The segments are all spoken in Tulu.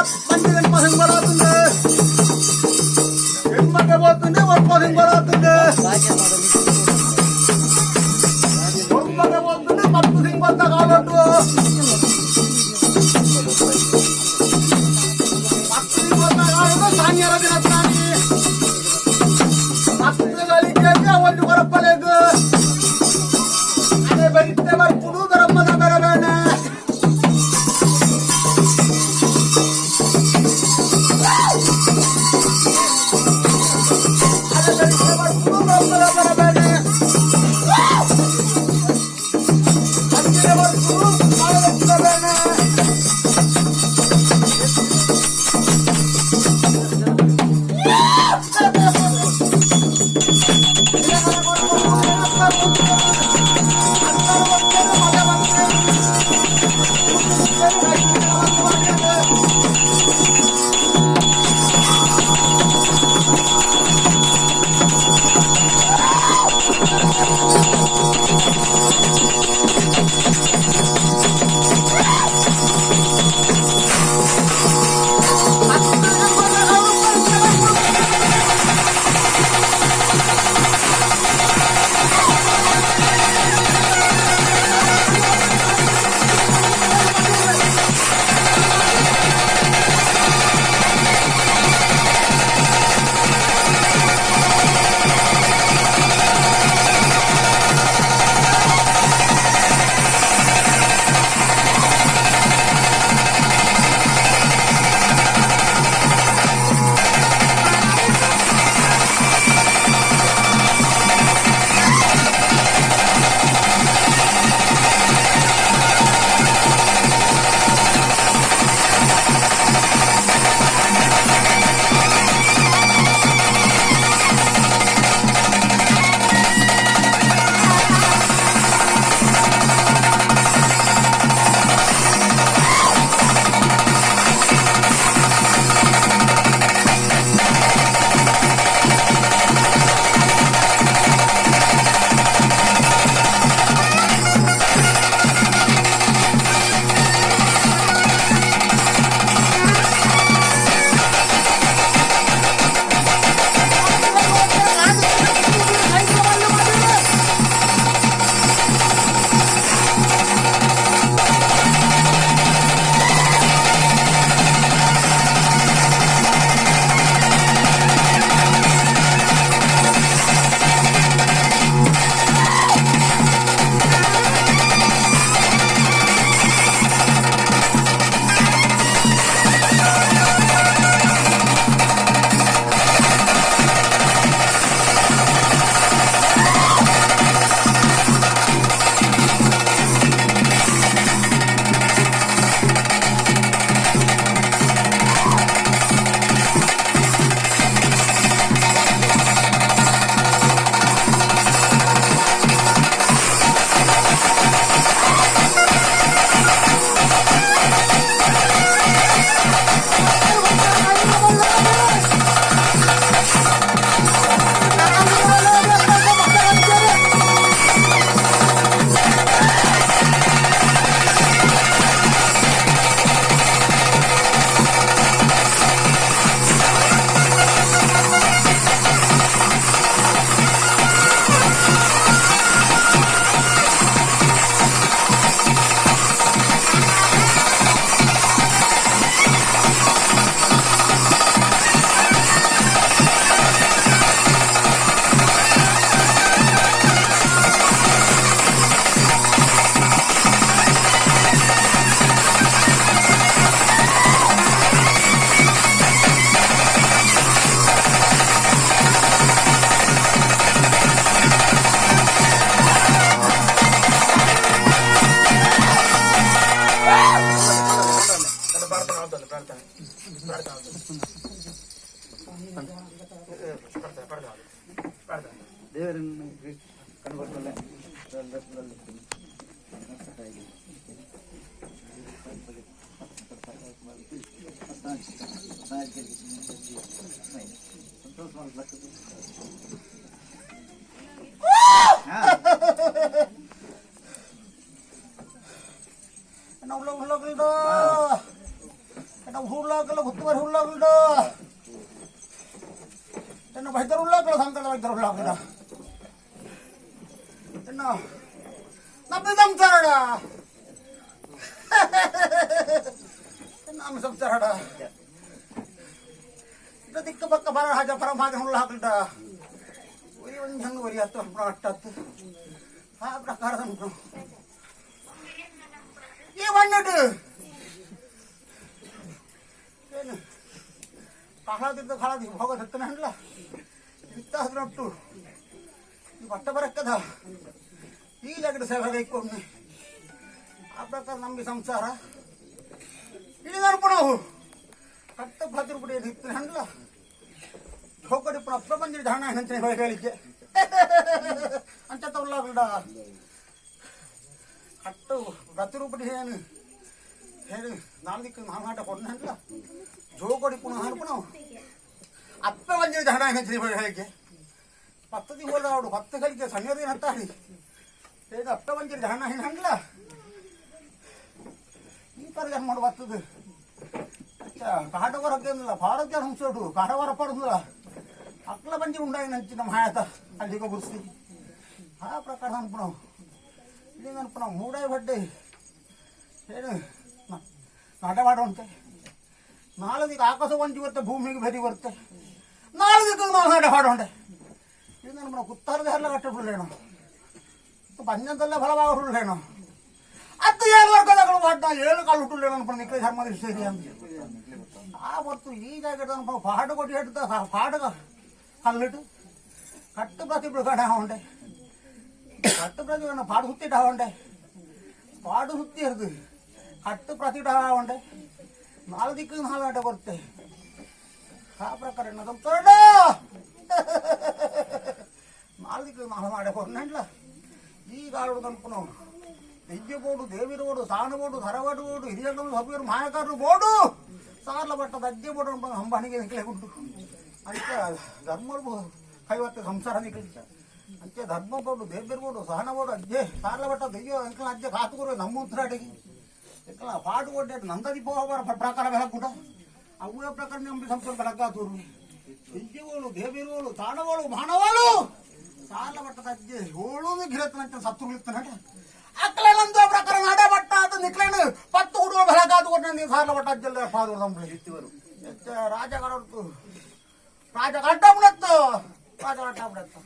ಸಿಂಬಲಾತುಂಡು ಹೆಣ್ಮಕ್ಳು ಹೋಗ್ತುಂಡು ಒಲ್ಪ ಸಿಂಬಲಾತುಂಡು ಒಮ್ಮೆ ಹೋಗ್ತುಂಡು ಪತ್ತು ಸಿಂಬತ್ತ ಕಾಲೊಟ್ಟು ಪತ್ತು ಸಿಂಬತ್ತ ಕಾಲೊಟ್ಟು ಸಾನ್ಯರ ದಿನತ್ತಾನಿ ಪತ್ತು ಗಳಿಕೆ ಒಂದು ಹೊರಪಲೆಗು ಅದೇ ಬರಿತ್ತೆ ಬರ್ಪುಡು ಬ್ರಹ್ಮದ ಬರಬೇಣ. ಅದೇ ಬರಿತ್ತೆ ಬರ್ಪುಡು ಬ್ರಹ್ಮದ ಬರಬೇಣ. ಅಂಚಿನ ಬರ್ಪುಡು ಬಾಳಲೆಕ್ಕಬೇಣ. ನಾವು ಹುಲ್ಲಾಗಲ್ಲ ಹುತ್ತುವರೆ ಹುಲ್ಲಾಗಲ್ಡ ಎನ್ನ ವೈದ್ಯರು ಉಳ್ಳಾಗಲ್ಲ ಸಂಕಟ ವೈದ್ಯರು ಉಳ್ಳಾಗಲ್ಲ ಎನ್ನ ನಮ್ಮ ಸಂಸಾರಡ ನಮ್ಮ ಸಂಸಾರಡ ದಿಕ್ಕ ಪಕ್ಕ ಬರ ಹಾಜ ಪರ ಮಾಜ ಹುಲ್ಲಾಗಲ್ಡ ಒರಿ ಒಂದು ಹಂಗೆ ಒರಿ ಹತ್ತು ಅಟ್ಟತ್ತು ಆ ಪ್ರಕಾರ ಈ ಮಣ್ಣುಡು ಏನು ಕಾಳಾದಿದ್ದ ಕಾಳಾದಿ ಭೋಗ ಹಂಡ್ಲ ಇತ್ತಾದ್ರೊಟ್ಟು ಈ ಬಟ್ಟ ಬರಕ್ಕದ ಈ ಲಗಡ ಸೇವೆ ಕೈಕೊಮ್ಮೆ ಆ ಪ್ರಕಾರ ನಂಬಿ ಸಂಸಾರ ಇಳಿದರ್ಪು ನಾವು ಕಟ್ಟ ಭದ್ರ ಬಿಡಿ ಇತ್ತು ಹಂಡ್ಲ ಠೋಕಡಿ ಪುಣ ಪ್ರಪಂಚ ಧಾಣ ಹಂಚನೆ ಹೇಳಿಕೆ ಅಂಚ ತೌಲಾಗಲ್ಡ ಕಟ್ಟು ಪ್ರತಿರೂಪಡಿ ಏನು ಹೇಳಿ ನಾಲ್ಕು ನಾಲ್ಕು ಕೊಡ್ನ ಜೋಗಡಿ ಪುನಃ ನಾವು ಅಪ್ಪ ಒಂಜಿ ಧಾಣ ಹಂಚನೆ ಹೇಳಿಕೆ ಪತ್ತು ತಿಂಗಳು ಅವಡು ಪತ್ತು ಕಲಿಕೆ ಸಣ್ಣದೇನು ಹತ್ತಾಡಿ ಹೇಗೆ ಅಪ್ಪ ಒಂಜಿ ಧಾಣ ಹಂಡ್ಲ ಈ ಥರ ಜನ ಮಾಡು ಬರ್ತದೆ ಕಾಡವರಕ್ಕೇನಿಲ್ಲ ಭಾರತೀಯ ಹಂಸೋಡು ಕಾಡವರ ಪಡುದಿಲ್ಲ ಅಕ್ಲ ಬಂಜಿ ಉಂಡಾಗಿ ನಂಚಿ ನಮ್ಮ ಹಾಯತ ಅಲ್ಲಿಗೆ ಗುರ್ಸಿ ಆ ಪ್ರಕಾರ ಅನ್ಪು ಇಲ್ಲಿ ಅನ್ಪು ನಾವು ಮೂಡಾಯಿ ಬಡ್ಡೆ ಏನು ನಾಟವಾಡ ಉಂಟೆ ನಾಳೆ ದಿಕ್ಕ ಆಕಾಶ ಒಂಜಿ ಬರುತ್ತೆ ಭೂಮಿಗೆ ಬೆರಿ ಬರುತ್ತೆ ನಾಳೆ ದಿಕ್ಕ ನಾವು ನಾಟ ಉಂಟೆ ಇದು ನಮ್ಮ ಕುತ್ತಾರದ ಎಲ್ಲ ಕಟ್ಟಿಬಿಡ್ಲೇನು ಪಂಜಂತಲ್ಲ ಫಲವಾಗುಳ್ಳೇನು ಹತ್ತು ಏಳು ವರ್ಗದಗಳು ವಾಡ್ನ ಏಳು ಕಾಲು ಹುಟ್ಟುಳ್ಳೇನು ಅನ್ಕೊಂಡು ನಿಕ್ಕಲೆ ಧರ್ಮದ ಸೇರಿ ಅಂತ ಆ ಹೊತ್ತು ಈ ಜಾಗದ ಪಾಡು ಕೊಟ್ಟು ಹಿಡ್ದ ಪಾಡು ಕಲ್ಲಿಟ್ಟು ಕಟ್ಟು ಪ್ರತಿ ಕಡೆ ಉಂಡೆ ಕಟ್ಟು ಪ್ರತಿ ಪಾಡು ಸುತ್ತಿಟ್ಟ ಉಂಡೆ ಪಾಡು ಸುತ್ತಿ ಹಿಡ್ದು ಕಟ್ಟು ಪ್ರತಿ ಉಂಡೆ ನಾಲ್ಕು ದಿಕ್ಕು ನಾಲ್ಕು ಆಟ ಬರುತ್ತೆ ಆ ಪ್ರಕಾರ ತೋಡ ನಾಲ್ಕು ದಿಕ್ಕು ನಾಲ್ಕು ಆಟ ಕೊಡ್ನಂಡ್ಲ ಈ ಗಾಡು ತನಪು ದೆಯ್ಯ ಬೋಡು ದೇವಿರ ಬೋಡು ಸಾನು ಬೋಡು ಧರವಾಡು ಬೋಡು ಹಿರಿಯರು ಸಭ್ಯರು ಮಾಯಕಾರರು ಬೋಡು ಸಾರ್ಲ ಬಟ್ಟದ ಅಜ್ಜೆ ಬೋಡು ಅಂಬಾನಿಗೆ ನಿಕ್ಲೆ ಉಂಟು ಅಂತ ಧರ್ಮ ಕೈವತ್ತ ಸಂಸಾರ ನಿಕ್ಲಿ ಅಂಚೆ ಧರ್ಮ ಬೋಡು ದೇವಿರ ಬೋಡು ಸಹನ ಬೋಡು ಅಜ್ಜೆ ಸಾರ್ಲ ಬಟ್ಟ ದೆಯ್ಯ ಅಂಕಲ ಅಜ್ಜೆ ಕಾತುಗುರು ನಮ್ಮ ಉತ್ತರಾಡಿಗೆ ಇಕ್ಕಲ ಪಾಡು ಕೊಟ್ಟೆ ನಂದದಿ ಪೋವರ ಪ್ರಕಾರ ಬೆಳಕುಟ ಅವುಗಳ ಪ್ರಕಾರ ನಂಬಿ ಸಂಸಾರ ಬೆಳಕಾತೂರು ದೆಯ್ಯಗಳು ದೇವಿರುಗಳು ತಾಣಗಳು ಮಾನವಳು ಸಾಲ ಬಟ್ಟದ ಅಜ್ಜೆ ಏಳು ಗಿರತ್ನಂತ ಸತ್ತುಗಳಿತ್ತನಟ ಅಕ್ಕಲೆಲ್ಲಂದು ಪ್ರಕಾರ ನಾಡ ಬಟ್ಟ ಅದು ನಿಕ್ಲೇನು ಪತ್ತು ಹುಡುಗ ಬೆಳಗಾದು ಕೊಟ್ಟು ನೀವು ಸಾಲ ಬಟ್ಟ ಅಜ್ಜಲ್ಲ ಪಾದು ರಾಜ ಕಡರ್ತು ರಾಜ ಕಟ್ಟ ಬಿಡತ್ತು ರಾಜ ಕಟ್ಟ ಬಿಡತ್ತು.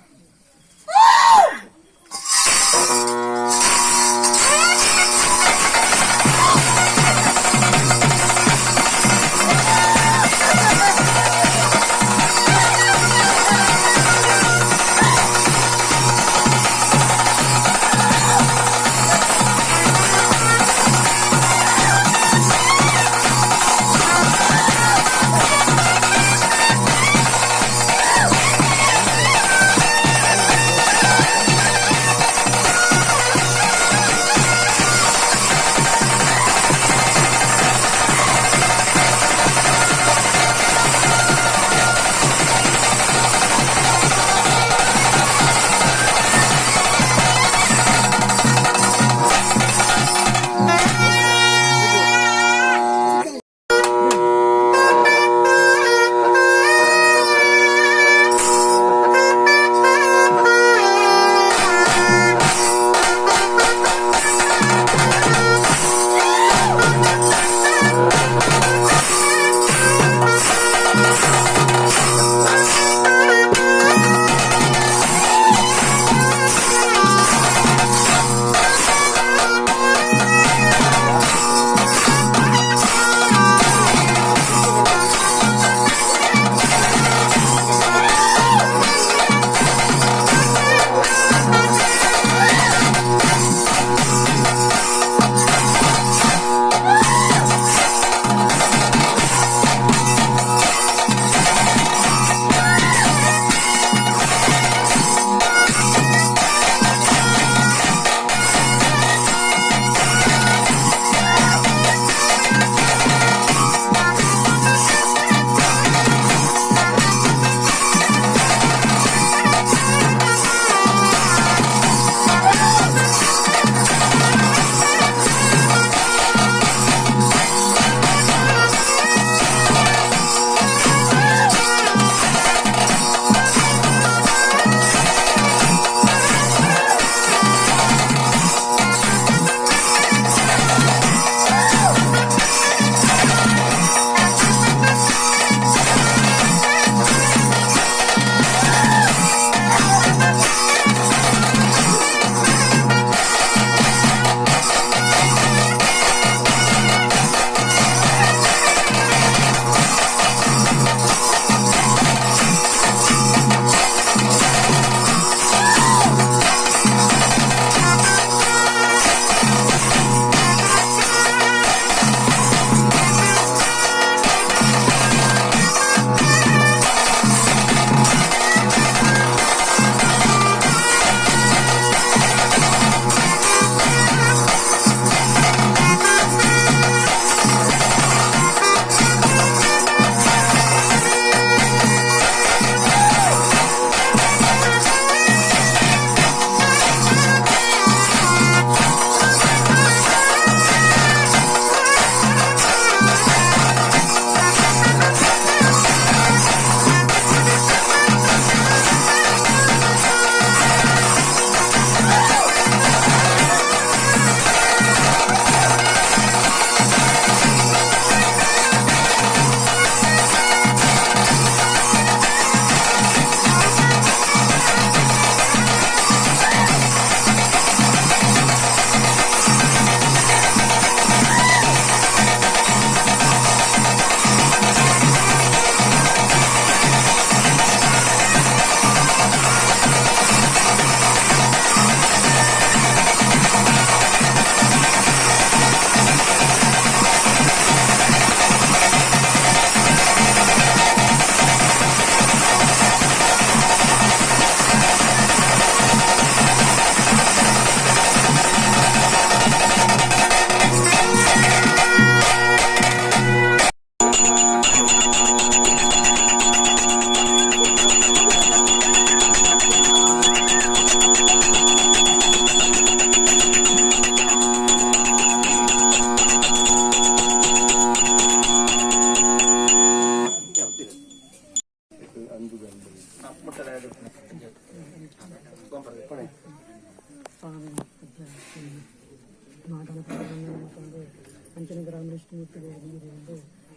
ಮಿತ್ತುಗೆ ನೀರು ಉಂಡು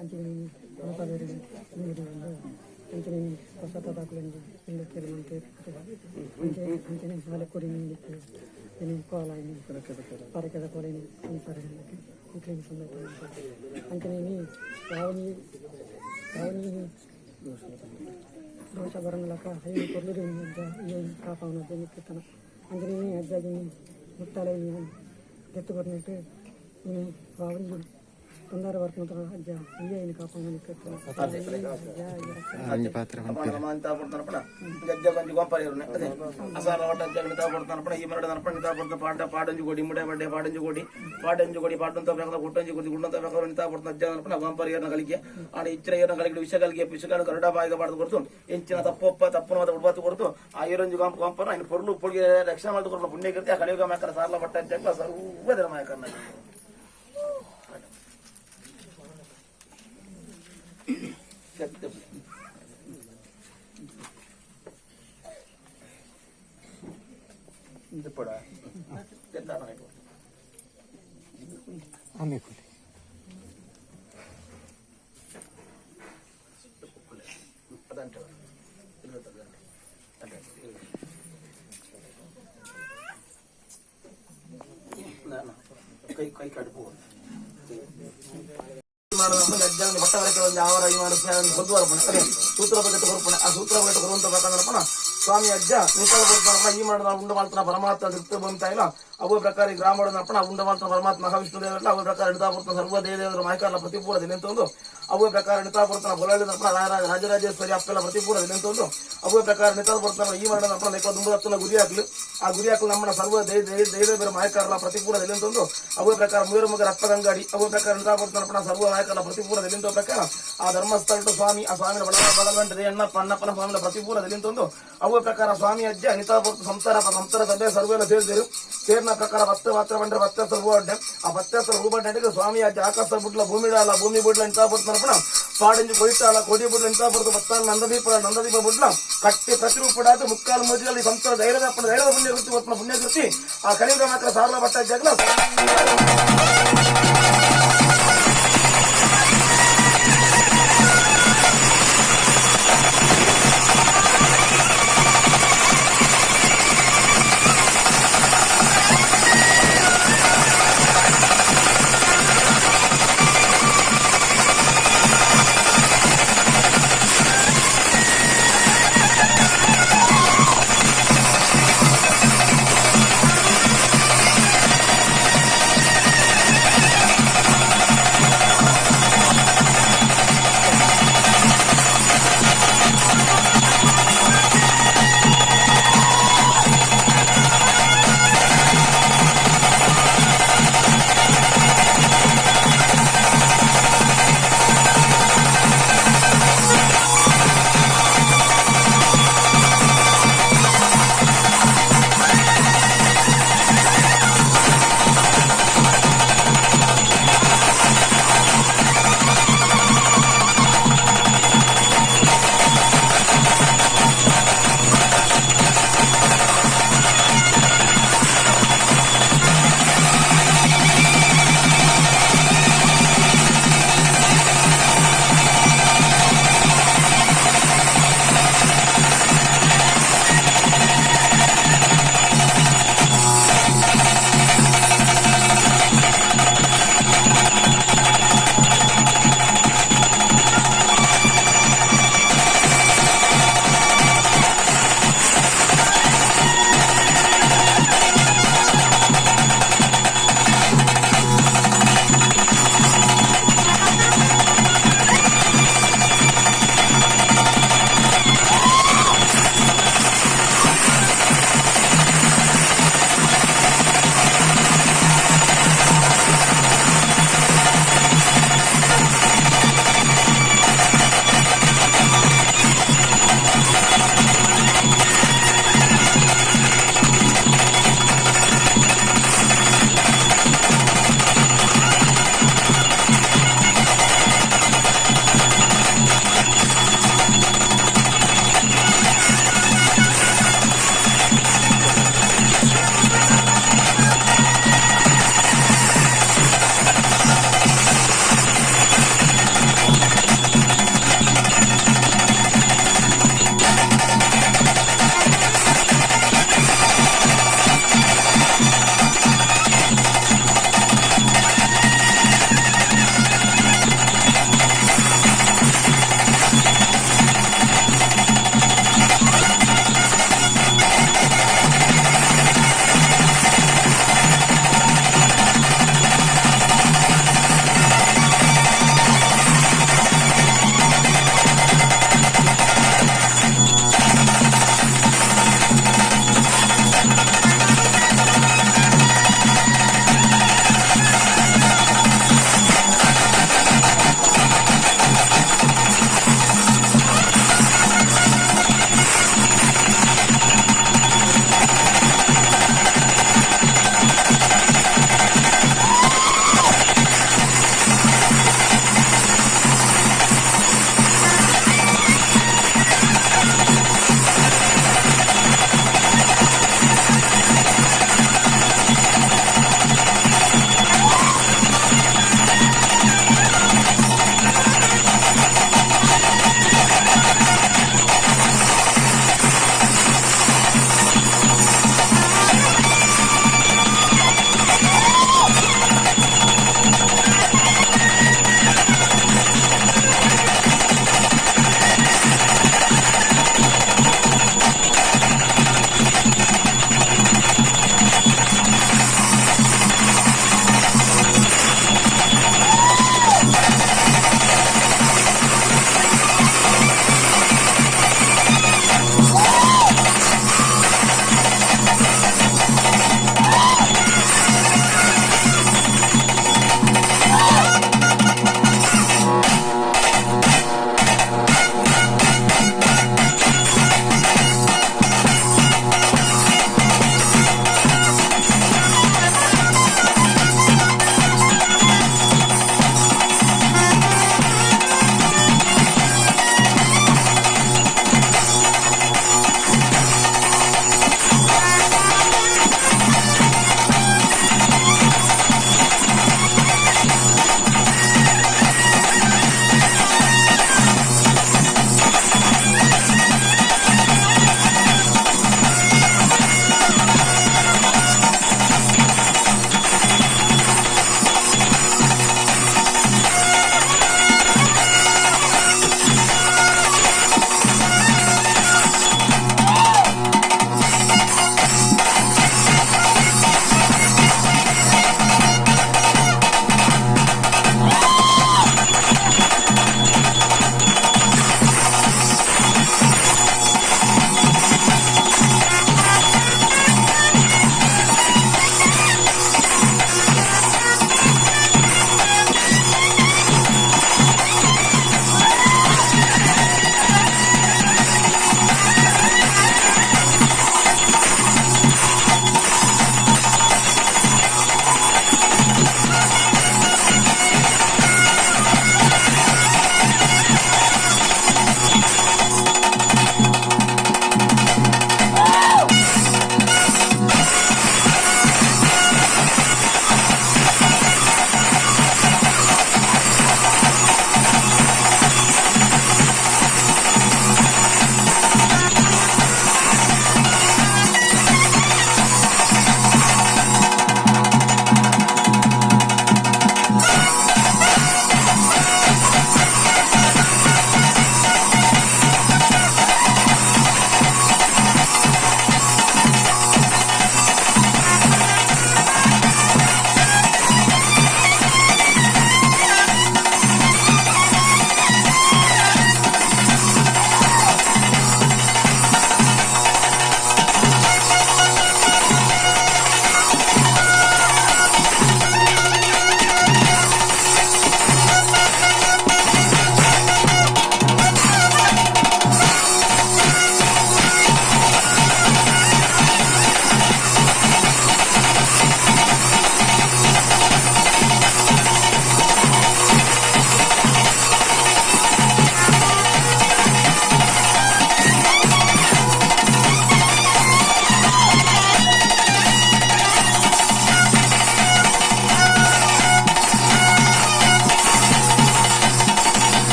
ಅಂಚನೆ ಮೋಟಾರ್ ನೀರು ಉಂಡು ಅಂಚನೆ ಹೊಸ ತದಾಕುಲೆಂದು ಇಲ್ಲು ಕೆಲ ಅಂಚೆ ಅಂಚನೆ ಮಲೆ ಕೊಡಿ ನೀಡಿತ್ತು ಇನ್ನು ಕೋಲ ಇನ್ನು ಪರಕೆದ ಕೋಲ ಇನ್ನು ಸಂಸಾರ ಮುಕ್ಲಿಗೆ ಸಂದರ್ಭ ಅಂಚನೆ ನೀ ಯಾವನಿ ಯಾವನಿ ದೋಷ ಬರಮಲಕ ಹೈ ಕೊರ್ಲುರಿ ಅಜ್ಜ ಏನು ಕಾಪಾವನ ಅಜ್ಜ ನಿಕ್ಕುತ್ತನ ಅಂಚನೆ ನೀ ಅಜ್ಜಾಗಿ ಮುಟ್ಟಾಲೆ ದೆತ್ತು ಬರ್ನಿಟ್ಟು ಇನ್ನು ಬಾವನಿ ತೊಂದರೆ ಬರ್ಕೊಂಡು ಅಜ್ಜ ಈ ಕಾಪಾವನ ನಿಕ್ಕುತ್ತನ ಪಾಡಂಜು ಕೋಡಿ ಮುಡೆ ಬಡ್ಡೆ ಪಾಡಂಜು ಕೋಡಿ ಪಾಡಂಜು ಕೋಡಿ ಪಾಟಂತ ಬೇಕದ ಗುಟ್ಟಂಜು ಕೋಡಿ ಗುಂಡಂತ ಬೇಕದ ನಿಂತ ಪಡ್ತ ಅಜ್ಜ ಅನ್ಪಣ ಗೊಂಪರ ಏರ್ನ ಕಲಿಕೆ ಆಡ ಇಚ್ಚರ ಏರ್ನ ಕಲಿಕೆ ವಿಷ ಕಲಿಕೆ ವಿಷಕಾಲ ಗರುಡ ಬಾಯಿಗೆ ಬಾಡ್ದು ಕೊಡ್ತು ಎಂಚಿನ ತಪ್ಪೊಪ್ಪ ತಪ್ಪನ ಮಾತ ಉಡ್ಬಾತು ಕೊಡ್ತು ಆ ಏರಂಜು ಗೊಂಪ ಗೊಂಪರ ಇನ್ನು ಪೊರ್ಲು ಪೊರ್ಗೆ ರಕ್ಷಣೆ ಮಾಡ್ತು ಕೊಡ್ಲ ಪುಣ್ಯ ಕೀರ್ತಿ ಆ ಕಲಿಯುಗ ಮಾಕರ ಸಾರ್ಲ ಬಟ್ಟ ಅಜ್ಜ ಸರ್ವ ಧರ್ಮ ಮಾಯಕರ್ನ আমি খুলি। ಕೈ ಕೈ ಕಡುಪು ಸೂತ್ರ ಬಗೆಟ್ಟು ಕೊರ್ಪಣೆ ಆ ಸೂತ್ರ ಬಗೆಟ್ಟು ಕೊರುವಂತ ಬೇಕಂದ್ರಪ್ಪಣ ಸ್ವಾಮಿ ಅಜ್ಜ ನಿಂತಾಗ ಕೊಡ್ತಾರಪ್ಪ ಈ ಮಾಡಿದ ಉಂಡ ಮಾಡ್ತಾನ ಪರಮಾತ್ಮ ತೃಪ್ತಿ ಬಂತ ಇಲ್ಲ ಅವು ಪ್ರಕಾರ ಈ ಗ್ರಾಮಡನಪ್ಪಣ ಉಂಡ ಮಾಡ್ತಾನ ಪರಮಾತ್ಮ ಮಹಾವಿಷ್ಣು ದೇವರಲ್ಲ ಅವು ಪ್ರಕಾರ ಹಿಡಿತಾ ಬರ್ತಾನ ಸರ್ವ ದೇವರ ಮಾಯಕಾರನ ಪ್ರತಿಪೂರ ನಿಂತೊಂದು ಅವು ಪ್ರಕಾರ ಹಿಡಿತಾ ಬರ್ತಾನ ಬೊಲಳಿದಪ್ಪಣ ರಾಜರಾಜೇಶ್ವರಿ ಅಪ್ಪೆಲ್ಲ ಪ್ರತಿಪೂರ ನಿಂತೊಂದು ಅವು ಪ್ರಕಾರ ನಿಂತ ಬರ್ತಾನ ಈ ಮಾಡಿದಪ್ಪಣ ಲೆಕ್ಕ ದುಂಬದತ್ತನ ಗುರಿ ಹಾಕ್ಲಿ ಆ ಗುರಿ ಹಾಕಲು ನಮ್ಮನ್ನ ಸರ್ವ ದೇವ ಮಾಯಕಾರಲ ಪ್ರತಿಪೂರ ನಿಂತೊಂದು ಅವು ಪ್ರಕಾರ ಮುಯರು ಮಗ ರಕ್ತಗಂಗಾಡಿ ಅವು ಪ್ರಕಾರ ನಿಂತ ಬರ್ತಾನಪ್ಪಣ ಸರ್ವ ಮಾಯಕಾರಲ ಪ್ರತಿಪೂರ ನಿಂತ ಪ್ರಕಾರ ಆ ಧರ್ಮಸ್ಥಳ ಸ್ವಾಮಿ ಆ ಸ್ವಾಮಿನ ಬಲ ಬಲವಂಟದೆ ಅಣ್ಣಪ್ಪ ಅಣ್ಣಪ್ಪನ ಸ್ವಾಮಿನ ಪ್ರತಿಪೂರ ನಿಂತೊಂದು ಅವು ಪ್ರಕಾರ ಸ್ವಾಮಿ ಅಜ್ಜ ಅನಿತಾ ಭಕ್ತ ಸಂಸಾರ ಸಂಸಾರ ಸಭೆ ಸರ್ವೆಲ್ಲ ಸೇರಿದರು ಸೇರಿನ ಪ್ರಕಾರ ಭಕ್ತ ಮಾತ್ರ ಬಂದ್ರೆ ಭಕ್ತ ಹೂವಡ್ಡೆ ಆ ಭಕ್ತ ಹೂಬಡ್ಡೆ ಸ್ವಾಮಿ ಅಜ್ಜ ಆಕಾಶ ಬುಡ್ಲ ಭೂಮಿ ಅಲ್ಲ ಭೂಮಿ ಬುಡ್ಲ ಇಂತ ಬರ್ತಾನಪ್ಪಣ ಪಾಡಂಜಿ ಕೊಯ್ತಾಲ ಕೊಡಿ ಬುಡ್ಲ ಇಂತ ಬರ್ತು ಭಕ್ತ ನಂದದೀಪ ನಂದದೀಪ ಬುಡ್ಲ ಕಟ್ಟಿ ಪ್ರತಿರೂಪಡಾದ ಮುಕ್ಕಾಲು ಮೋಜಿಗಳಲ್ಲಿ ಸಂಸಾರ ಧೈರ್ಯದ ಅಪ್ಪನ ಧೈರ್ಯದ ಪುಣ್ಯಕೃತಿ ಒಪ್ಪನ ಪುಣ್ಯಕೃತಿ ಆ ಕಲಿಯುಗ ಮಾತ್ರ ಸಾರಲ ಭಟ್ಟ ಜಗಲ.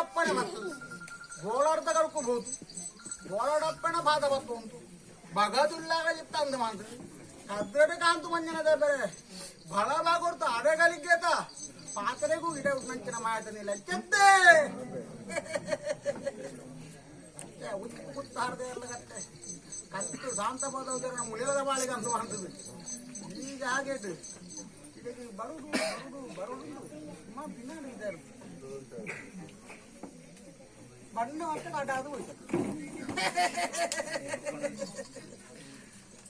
ಅಪ್ಪಣೆ ಬರ್ತದೆ. ಗೋಳಾಡ್ದ ಕಳ್ಕೋಬಹುದು, ಗೋಳಾಡಪ್ಪಣೆ ಬಾಧ ಬತ್ತು ಉಂಟು. ಬಗದುಲ್ಲಾಗ ಇತ್ತಂದು ಮಾತ್ರ ಕದ್ರಡೆ ಕಾಂತು ಮಂಜನದ ಬೇರೆ ಬಳ ಬಾಗೊಡ್ತು ಅಡೆಗಳಿగ్గೇತ ಪಾತ್ರೆಗೂ ಗಿಡ ನಂಚಿನ ಮಾಯತನಿಲ್ಲ ಚೆದ್ದೆ ಉಚ್ಚು ಕುತ್ತಾರದೆ ಎಲ್ಲ ಕತ್ತೆ ಕತ್ತು ಶಾಂತ ಪದವುದರ ಮುಳಿಯದ ಬಾಳಿಗೆ ಅಂತ ಮಾಡ್ತದೆ. ಈಗ ಹಾಗೆ ಇದಕ್ಕೆ ಬರುದು ಬರುದು ಬರುದು ಸುಮಾರು ದಿನ ಇದ್ದಾರೆ. ಬಣ್ಣ ಅಂತ ಕಾಟಾದು ಹೋಯ್ತು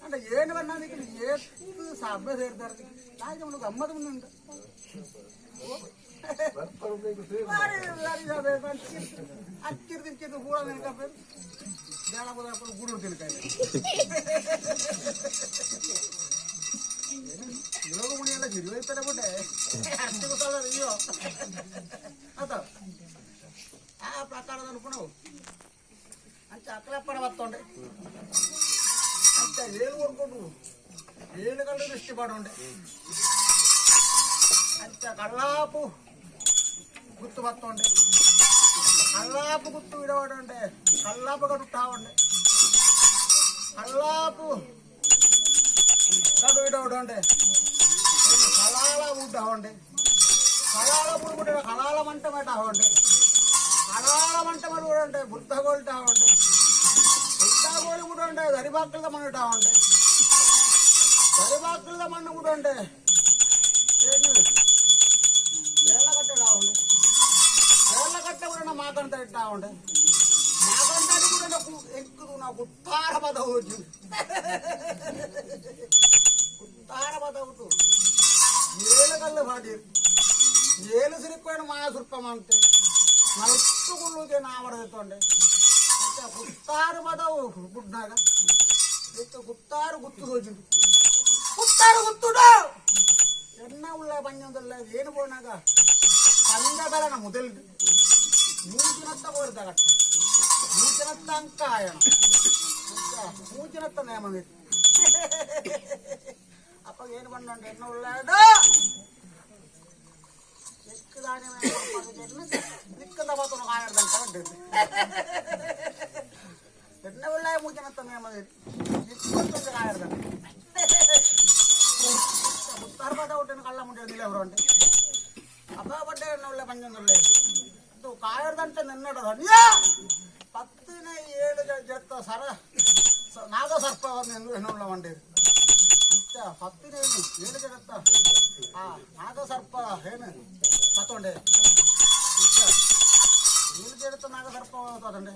అంటే ಏನು ಬಣ್ಣ ಎಷ್ಟು ಸಭೆ ಸೇರ್ತಾರೆ ತಾಯಿ ಒಂದು ಗಮ್ಮತ್ ಉಂಟು. ಅಚ್ಚಿರ್ ತಿಂಚಿದ್ದು ಕೂಡ ತಿನ್ಕ ಬೇಡ ಗುಡು ತಿನ್ಕ ಯೋಗ ಮುನಿಯೆಲ್ಲ ಹಿರಿವೈತಾರೆ ಬಿಟ್ಟೆ ಅಷ್ಟು ಗೊತ್ತಲ್ಲ. ಅಯ್ಯೋ, ಅದ ಆ ಪ್ರಕಾರದ ಅನ್ಕೊಂಡು ಅಂಚ ಅಕ್ಕಲಪ್ಪನ ಬತ್ತೊಂಡೆ ಅಂಚ ಏಳು ಕೊಡ್ಕೊಂಡು ಏಳು ಕಲ್ಲು ದೃಷ್ಟಿ ಪಾಡೊಂಡೆ. ಅಂಚ ಕಳ್ಳಾಪು ಗುತ್ತು ಬತ್ತೊಂಡೆ, ಕಳ್ಳಾಪು ಗುತ್ತು ಇಡವಾಡೊಂಡೆ, ಕಳ್ಳಾಪು ಕಡುಟ್ಟಾವಂಡೆ, ಕಳ್ಳಾಪು ಕಡು ಇಡವಡೊಂಡೆ, ಕಳಾಳ ಊಟ ಹೊಂಡೆ, ಕಳಾಳ ಬುಡ್ಬಿಟ್ಟ ಕಳಾಳ ಮಂಟ ಮಠ ಹೊಂಡೆ, ಕಳಾಳ ಮಂಟ ಮಡುಂಡೆ, ಬುದ್ಧಗೋಲ್ಟ ಹೊಂಡೆ, ಬುದ್ಧಗೋಳಿ ಕೂಡ ದರಿಬಾಕಲ್ದ ಮಣ್ಣು ಹೊಂಡೆ, ದರಿಬಾಕಲ್ದ ಮಣ್ಣು ಕೂಡ ಏನು ಬೇಲಕಟ್ಟೆ ಉಂಡೆ, ಬೇಲಕಟ್ಟೆ ಕೂಡ ಮಾಕಂತ ಇಟ್ಟ ಉಂಡೆ, ಮಾಕಂತ ಕೂಡ ఎక్కు నాకు ఉత్తార బదవచ్చు, ఉత్తార బదవుతూ ఏಳು కళ్ళు పాడి ఏಳು ಸಿರಿపోయిన మాయ సుర్పం అంటే నలుట్టుకుళ్ళుకే నావడదుతోండే. అంటే గుత్తారు బదవు గుడ్నాಗ ఇక గుత్తారు గుత్తు తోచిండు. గుత్తారు గుత్తుడు ಎಣ್ಣ ಉಳ್ಳ ಪಂಜೊಂದುಲ್ಲ ಏನು ಪೋನಾಗ ಪಂಜ ಬಲನ ಮೊದಲು ಮೂಜಿನತ್ತ ಕೋರ್ದ ಕಟ್ಟ ಮೂಜಿನತ್ತ ಅಂಕಾಯಣ ಮೂಜಿನತ್ತ ನೇಮ. ಅಪ್ಪ ಏನು ಪಣ್ಣುಂಡು ಎಣ್ಣ ಉಳ್ಳಾಡ ఎక్కుదాని నిಕ್ಕದ ಬಾತನು ಕಾಯರ್ದಂತ ಉಂಟು. ಎಣ್ಣ ಉಳ್ಳ ಮೂಜಿನತ್ತ ನೇಮ ನಿಕ್ಕೊಂದು ಕಾಯರ್ದಂತ ಮುತ್ತಾರ್ಬಾದ ಒಟ್ಟಿನ ಕಳ್ಳ ಮುಂಡೆ ಅವರುಂಟೆ. ಅಪ್ಪ ಪಡ್ಡೆ ಎಣ್ಣ ಉಳ್ಳ ಪಂಜೊಂದುಳ್ಳೆ ಅದು ಕಾಯರ್ದಂತೆ ನಿನ್ನಡ ಪತ್ತಿನ ಏಳು ಜತ್ತ ಸರ ನಾಗ ಸರ್ಪವನ್ನು ಎನ್ನುಳ್ಳ ಮಂಡೇರು. ಅಂಚ ಪತ್ತಿನ ಏನು ಏಳು ಜಗತ್ತ ಆ ನಾಗ ಸರ್ಪ ಏನು ತಕೊಂಡೆ. ಅಂಚ ಏಳು ಜಗತ್ತ ನಾಗ ಸರ್ಪ ತಕೊಂಡೆ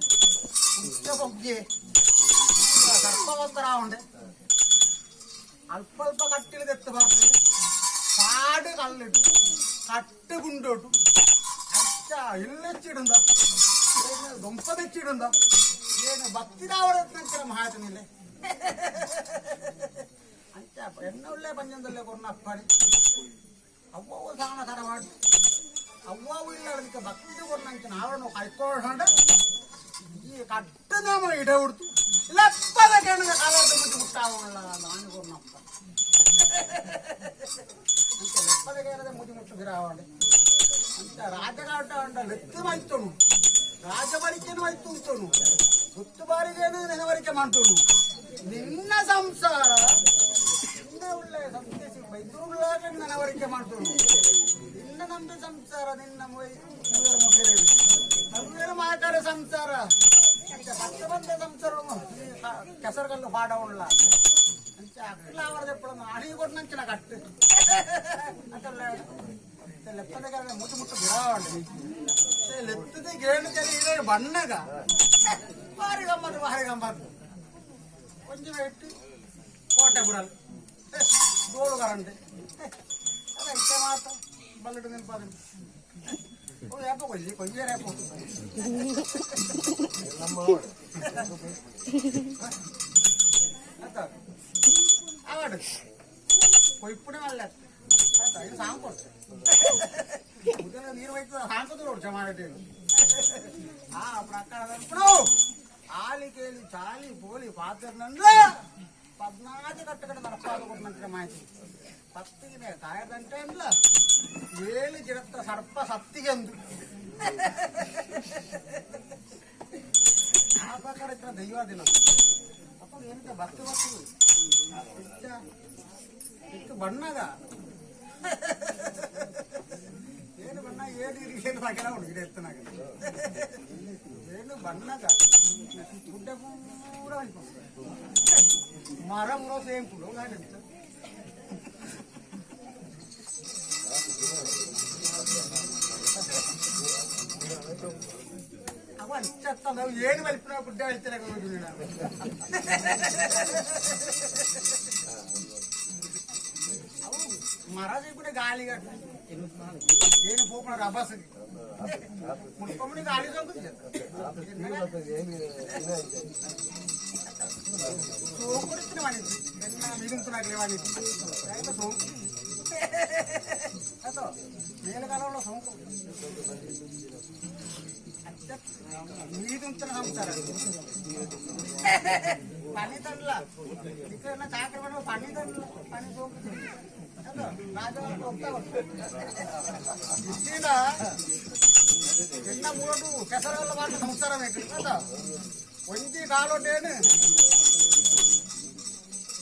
ಉಚ್ಚ ಬೊಗ್ಗೆ ಸರ್ಪವಂತರ ಉಂಡೆ. ಅಲ್ಪ ಅಲ್ಪ ಕಟ್ಟಿಲಿದೆತ್ತು ಬಾಪು ಕಾಡು ಕಲ್ಲಿಟ್ಟು ಕಟ್ಟು ಗುಂಡೋಟು ಅಚ್ಚ ಇಲ್ಲೆಚ್ಚಿಡುಂದ ಏನು ದೊಂಪ తెచ్చిడుంದ ಏನು ಭಕ್ತಿದಾವರ ಮಹಾತನಿಲ್ಲೆ. ಅಂಚ ಎಣ್ಣ ಉಳ್ಳೆ ಪಂಜಂದಲ್ಲೇ ಕೊರ್ನ ಅಪ್ಪಡಿ ಅವ್ವವು ಸಾಣ ಥರ ಮಾಡಿ ಅವ್ವವು ಇಲ್ಲ ಅದಕ್ಕೆ ಭಕ್ತಿ ಕೊರ್ನಂಚಿನ ಆವರಣ ಕೈಕೊಂಡು ಈ ಕಟ್ಟು ನೇಮ ಇಡ ಹುಡ್ತು ಲೆಪ್ಪದ ಕೆಣಗ ಕಾಲದ ಮುಚ್ಚಿ ಮುಟ್ಟಾವಲ್ಲ ನಾನು ಕೊರ್ನಪ್ಪ. ಅಂಚ ಲೆಪ್ಪದ ಕೇಳದೆ ಮುಚ್ಚಿ ಮುಟ್ಟು ಬಿರಾವಂಡೆ. ಅಂಚ ರಾಜಕಾಟ ಅಂಡ ಲೆತ್ತು ಮೈತೋನು ರಾಜಬರಿಕೆನು ಮೈತು ಗುತ್ತು ಬಾರಿಗೇನು ನೆನವರಿಕೆ ಮಾಡ್ತೋನು. ನಿನ್ನ ಸಂಸಾರ ನಿನ್ನ ಉಳ್ಳೆ ಸಂತೇಸಿ ಬೈದುರುಳ್ಳಾಗ ನೆನವರಿಕೆ ಮಾಡ್ತೋನು. ನಿನ್ನ ನಂಬಿ ಸಂಸಾರ ನಿನ್ನ ಮೂವರು ಮುಗಿರೇನು ನವ್ವೇರು ಮಾತಾಡ ಸಂಸಾರ ಅಂಚ ಪತ್ತ ಬಂದ ಸಂಸಾರ ಕೆಸರುಗಲ್ಲು ಪಾಡ ಉಳ್ಳ. ಅಂಚ ಅಕ್ಲ ಅವರ ದೆಪ್ಪಳ ಅಣಿ ಕೊಟ್ಟು ಕಟ್ಟು ಅಂತ ಲೆಪ್ಪದ ಮುಟ್ಟು ಮುಟ್ಟು ಬಿರಾವಂడి ಲೆತ್ತದೆ ಗೇಣು ಚಲಿ ಇಡ ಬಣ್ಣಗ ಭಾರಿ ಗಮ್ಮತ್ತು ಭಾರಿ ಗಮ್ಮತ್ತು. ಒಂಜಿ ಇಟ್ಟು ಕೋಟೆ ಬುಡಲ್ ಡೋಳು ಕರಂಟೆ ಅದ ಇತ್ತೆ ಮಾತ ಬಲ್ಲಿಡು ನಿಲ್ಪಾದ. ಓ ಯಾಪ ಕೊಯ್ಯಿ ಕೊಯ್ಯರೆ ಯಾಪ ಆವಾಡು ಕೊಯ್ಪುಡೆ ಮಲ್ಲ ಆಯ್ತಾ ಇದು ಸಾಂಗ್ ಕೊಡ್ತೆ ಉದರ ನೀರು ಹೋಯ್ತು ಹಾಕುದು ನೋಡು ಚಮಾರಟಿ. ಆ ಪ್ರಕಾರದ ಆಲಿ ಕೇಳಿ ಚಾಲಿ ಪೋಲಿ ಪಾತ್ರನಂದ್ರ ಪದ್ನಾದಿ ಕಟ್ಟಕಡೆ ನಡಪಾದ ಕೊಟ್ಟನಂತರ ಮಾಹಿತಿ ಪತ್ತಿಗೆ ಕಾಯದಂತೆ ಅಂದ್ಲ ಏಳು ಜಿರತ್ತ ಸರ್ಪ ಸತ್ತಿಗೆಂದು. ಆ ಪ್ರಕಾರ ಇತ್ರ ದೈವಾದಿನ ಅಪ್ಪ ಏನಂತ ಭಕ್ತಿ ಭಕ್ತಿ ಇತ್ತು ಬಣ್ಣಗ ಏನು ಬಣ್ಣ ಏನು ಇರಿಗೇನು ಸಾಕಿಲ್ಲ ಹುಡುಗಿಡ ಎತ್ತನಾಗ ಏನು ಬಣ್ಣಗ ಗುಡ್ಡ ಪೂರ ಮರ ಮುರೋ ಸೇಮ್ ಕೂಡ ಅವ ಅಂಚತ್ತ ನಾವು ಏನು ಮಲ್ಪಿನ ಗುಡ್ಡ ಹೇಳ್ತಾರೆ. ಅವು ಮರ ಕೂಡ ಗಾಳಿ ಏನು ಪೋಪಣ ರಭಸ ಮುಟ್ಕೊಂಬಿ ಗಾಳಿ ಸೋಂಕು ವಾಣಿಜ್ಯ మిగులుతున్నాకలే వాణిజ్యం సోంకు అదో మేలుకాలంలో సోంకు మీదుంతున్న సంసారం పని తండ్ల ఇక్కడ చాకరి పని పని తండ్ల పని సోంకు అదో రాజా ఎన్న మూడు ಕೆಸರಲ್ಲ ಮಾತ್ರ ಸಂಸಾರ ಬೇಕು ಅದ. ಒಂಜಿ ಕಾಲೊಡ್ಡೇನು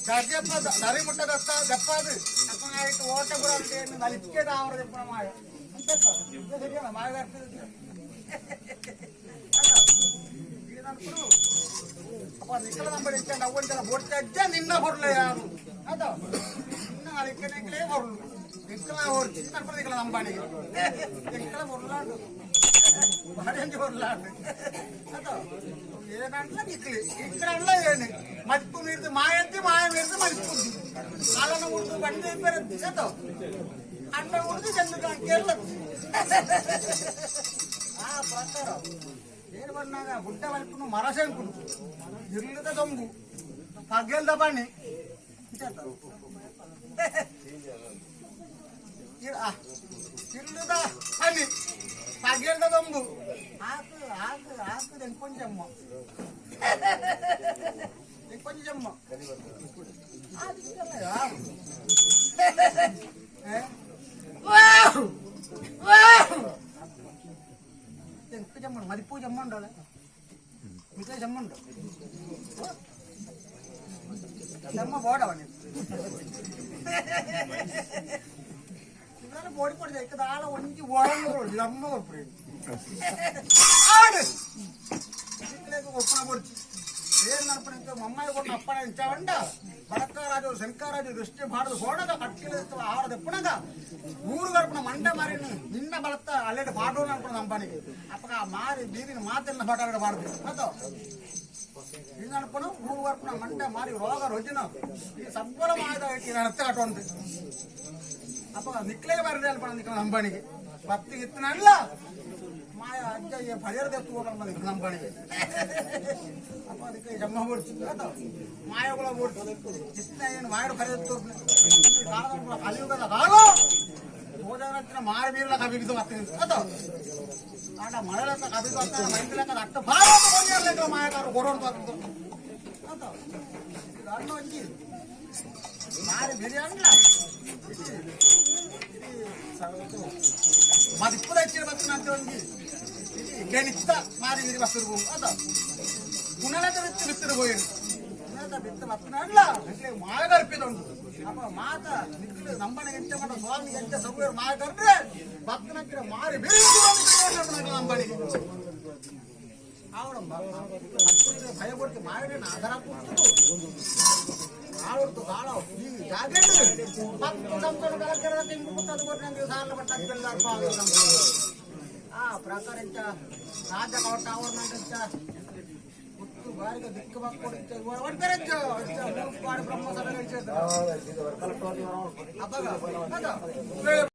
ದರ್ಜಪ್ಪ ದರಿ ಮುಟ್ಟದತ್ತ ದಪ್ಪಾದು ಅಪ್ಪನಾಯಿತು ಓಟ ಬರೋಟೇನು ನಲಿಕೆ ದಾವರ ದಪ್ಪನ ಮಾಯ ಅಂತ ಸರಿಯಲ್ಲ ಮಾಯ. ಅಪ್ಪ ನಿಕ್ಕಲ ನಂಬರ್ ಇచ్చಂಡ ಅವ್ವಂಚಲ ಬೋಡ್ತ ಅಜ್ಜ ನಿನ್ನ ಹೊರ್ಲೆ ಯಾರು ಅದ ನಿನ್ನ ಅಳಿಕನೆಕ್ಲೇ ಹೊರ್ಲು ನಿಕ್ಕಲ ಹೊರ್ಚಿ ನಡ್ಪದ ನಿಕ್ಕಲ ನಂಬಾಣಿಗೆ ನಿಕ್ಕಲ ಹೊರ್ಲಾಂಡು ಭಾರಿ ಹೊರ್ಲಾಂಡು ಅದ. ಏನಂಟ್ಲ ನಿಕ್ಲಿ ಇಕ್ಕಡಲ್ಲ ಏನು ಮದಿಪು ಮೀರ್ದು ಮಾಯದ್ದಿ ಮಾಯ ಮೀರ್ದು ಮದಿಪುದ್ದಿ ಕಾಲನ ಉಡ್ದು ಬಂಡೆ ಪೆರದ್ದು ಸೆತೋ ಅಣ್ಣ ಉಡ್ದು ಚಂದ ಕೇರಳ. ಆ ಪ್ರಕಾರ ಏನು ಬಣ್ಣಾಗ ಗುಡ್ಡ ಮಲ್ಪುನು ಮರ ಶಂಕುನು ಇರ್ಲದ ದೊಂಬು ಪಗೆಲ್ದ ಬಣ್ಣಿ ಇರ್ಲದ ಪನಿ ಪಗೆಲ್ದ ದೊಂಬು ಆಕು ಆಕು ಆಕು ಇಂಕೊಂಚಮ್ಮ ಇಂಕೊಂಚಮ್ಮ ಎಂಕ ಜಮ್ಮು ಮದಿಪು ಜಮ್ಮುಂಡಲ್ಲ ಮಿತ ಜಮ್ಮುಂಡು ಜಮ್ಮ ಬೋಡವ ನೀನು ಇವೆಲ್ಲ ಬೋಡಿ ಕೊಡಿದೆ ಇಕ್ಕ ದಾಳ ಒಂಜಿ ಓಡಂಗ ಜಮ್ಮ ಕೊಡ್ಪುರಿ ಆಡು ಇಕ್ಕಲೇಗ ಒಪ್ಪಣ ಕೊಡ್ಚಿ ಏನ್ ನನ್ಪಣ ಮಮ್ಮಾಯಿ ಕೊಟ್ಟ ಅಪ್ಪಣ ಇಂಚವಂಡ ಬಡಕರಾಜು ಶಂಕರಾಜು ದೃಷ್ಟಿ ಬಾರದು ಹೋಡದ ಕಟ್ಟಿಲ ಆಹಾರದ ಪುಣಗ ಊರು ಗರ್ಪಣ ಮಂಡ ಮಾರಿನ ನಿನ್ನ ಬಳತ್ತ ಅಲ್ಲೆಡೆ ಪಾಡೋಣ ಅನ್ಕೊಂಡು ನಂಬನಿಗೆ ಅಪ್ಪಗ ಆ ಮಾರಿ ಬೀದಿನ ಮಾತೆಲ್ಲ ಪಾಠ ಬಾರ್ದು ಮತ್ತು ಇನ್ನನ್ಪಣ ಊರು ಗರ್ಪಣ ಮಂಡ ಮಾರಿ ರೋಗ ರುಜಿನ ಈ ಸಬ್ಬಲ ಮಾಯದ ನಡತೆ ಕಟ್ಟೊಂದು ಅಪ್ಪ ನಿಕ್ಲೇಗೆ ಬಾರಿ ಅನ್ಪಣ ನಿಕ್ಕ ನಂಬನಿಗೆ ಬತ್ತಿ ಇತ್ತನಲ್ಲ ಮಾಯ ಅಜ್ಜ ಪರಿಹಾರದ ಎತ್ತು ಹೋಗಲ್ಲ ನಂಬನಿಗೆ ಅಪ್ಪ ಅದಕ್ಕೆ ಜಮ್ಮ ಬೋಡ್ಚಿ ಮಾಯಗಳ ಬೋಡ್ಚಿ ಇತ್ತ ಏನು ಮಾಯಡು ಪರಿಹಾರ ಈ ಕಾಲದ ಕಲಿಯುಗದ ಕಾಲ ಭೋಜನ ಮಾರಿ ಬೀರ್ಲ ಕಬಿಗಿದ್ದು ಮತ್ತೆ ಅದು ಆಡ ಮಳೆ ಕಬಿದು ಅಂತ ಮೈಂದಿಲಕ್ಕ ಅಟ್ಟ ಭಾರತ ಕೊಂಜರ್ಲೆಕ್ಕ ಮಾಯಗಾರ ಕೊಡೋಣ ಅದು ಇದು ಅಣ್ಣ ಒಂಜಿ ಮಾರಿ ಬಿರಿಯಾನಿ ಮದಿಪ್ಪುದ ಹೆಚ್ಚಿನ ಬತ್ತಿನ ಅಂತ ಒಂಜಿ ಗೆಣಿತ ಮಾರಿ ಬಿರಿ ಬಸ್ತಿರು ಅದ ಗುಣಲದ ಬಿತ್ತು ಬಿತ್ತಿರು ಹೋಯಿರು ಗುಣಲದ ಬಿತ್ತು ಬತ್ತಿನ ಇಟ್ಲೆ ಮಾಯಗರ್ಪಿದ ಉಂಟು ಅಪ್ಪ ಮಾತ ನಿಕ್ಲು ನಂಬನ ಎಂಚ ಮಾಡ ಸ್ವಾಮಿ ಎಂಚ ಸಗುವರು ಮಾಯಗರ್ದ್ರೆ ಬತ್ತನಕ್ಕಿರ ಮಾರಿ ಬಿರಿ ನಂಬನಿಗೆ ಆವಡಂಬ ಭಯ ಪಡ್ತು ಮಾಯನ ಆಧಾರ ಕೊಡ್ತು ಕಾಳೊಡ್ತು ಕಾಳ ಈ ಜಾಗ್ರತೆ 10 ಸಂಸದ ಕಲಕರದ ತಿಂಗು ಪುತ್ತದ ಕೊಟ್ಟು ನಂಗೆ ಸಾಲ ಪಟ್ಟ ಆ ಪ್ರಕಾರ ಎಂಚ ರಾಜ ಕವಟ ಅವರ್ನಂಚ ಮುತ್ತು ಬಾರಿಗೆ ದಿಕ್ಕು ಬಾಕೊಡಿಂಚ ಒಡ್ಪೆರಂಚ ಪಾಡು ಬ್ರಹ್ಮ ಸಭೆ ಅಬ್ಬಗ